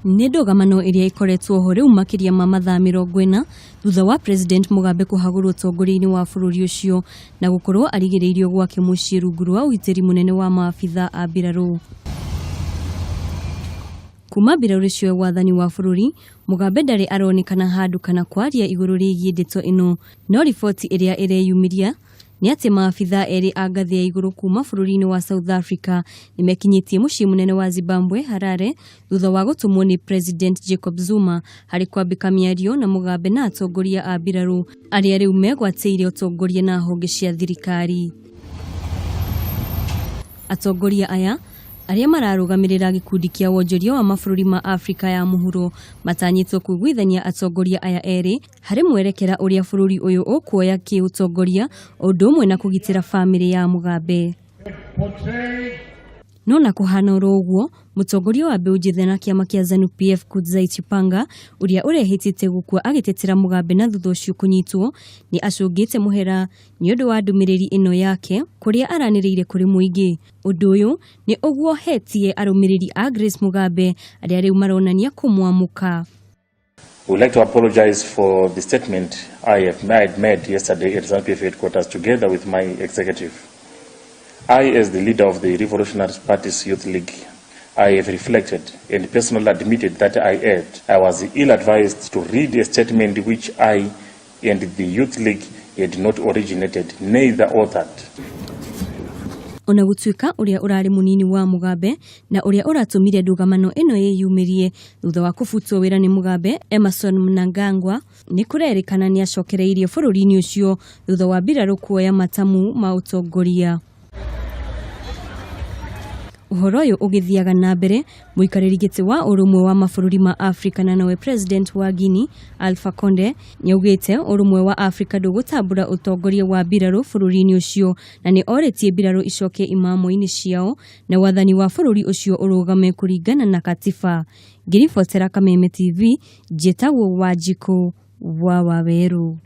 Nĩ ndũgamano ĩrĩa ĩkoretwo ho rĩu makĩria ma mathaa 40 thutha wa President Mugabe kũhagũrwo ũtongoria-inĩ wa bũrũri ũcio na gũkorwo arigĩrĩirio gwake mũciĩ rungu rwa ũgitĩri mũnene wa maabitha a mbirarũ. Kuma mbirarũ cioe wathani wa bũrũri, Mugabe ndarĩ aronekana handũ kana kwaria igũrũ rĩgiĩ ndeto ĩno, no riboti ĩrĩa ĩreyumĩria nĩ atĩ maabitha erĩ a ngathĩ ya igũrũ kuma bũrũri-inĩ wa South Africa nĩ mekinyĩtie mũciĩ mũnene wa Zimbabwe Harare thutha wa gũtũmwo nĩ President Jacob Zuma harĩ kwambĩka mĩario na Mugabe na atongoria a mbirarũ arĩa rĩu megwatĩire ũtongoria na honge cia thirikari. Atongoria aya arĩa mararũgamĩrĩra gĩkundi kĩa wonjoria wa mabũrũri ma Afrika ya mũhuro matanyĩtwo kũiguithania atongoria aya erĩ harĩ mwerekera ũrĩa bũrũri ũyũ ũkuoya kĩũtongoria o ũndũ ũmwe na kũgitĩra bamĩrĩ ya Mugabe. No na kũhana oro ũguo, mũtongoria wa mbeũ njĩthĩ na kĩama kĩa Zanu PF Kudzai Chipanga ũrĩa ũrehĩtĩte gũkua agĩtetera Mugabe na thutha ũcio kũnyitwo nĩ acũngĩte mũhera nĩ ũndũ wa ndũmĩrĩri ĩno yake kũrĩa aranĩrĩire kũrĩ mũingĩ. Ũndũ ũyũ nĩ ũguohetie arũmĩrĩri a Grace Mugabe arĩa rĩu maronania kũmwamũka. We would like to apologize for the statement I have made yesterday at ZANU-PF headquarters together with my executive. I, as the leader of the Revolutionary Party's Youth League, I have reflected and personally admitted that I erred. I was ill-advised to read a statement which I and the Youth League had not originated, neither authored. Ona gũtuĩka ũrĩa ũrarĩ mũnini wa Mugabe na ũrĩa ũratũmire ndũgamano ĩno yĩyumĩrie thutha wa kũbutwo wĩra nĩ Mugabe, Emmerson Mnangagwa, nĩ kũrerĩkana nĩ acokereirie bũrũri-inĩ ũcio thutha wa mbirarũ kuoya matamu ma ũtongoria. Ũhoro ũyũ ũgĩthiaga na mbere, mũikarĩri gĩtĩ wa ũrũmwe wa mabũrũri ma Afrika na nowe President wa Guinea Alpha Conde nĩaugĩte ũrũmwe wa Afrika ndũgũtambũra ũtongoria wa mbirarũ bũrũri-inĩ ũcio na nĩ orĩtie mbirarũ icoke imamo-inĩ ciao na wathani wa bũrũri ũcio ũrũgame kũringana na katiba. Ngĩribotera Kameme TV, njĩtagwo Wanjikũ wa Wawerũ.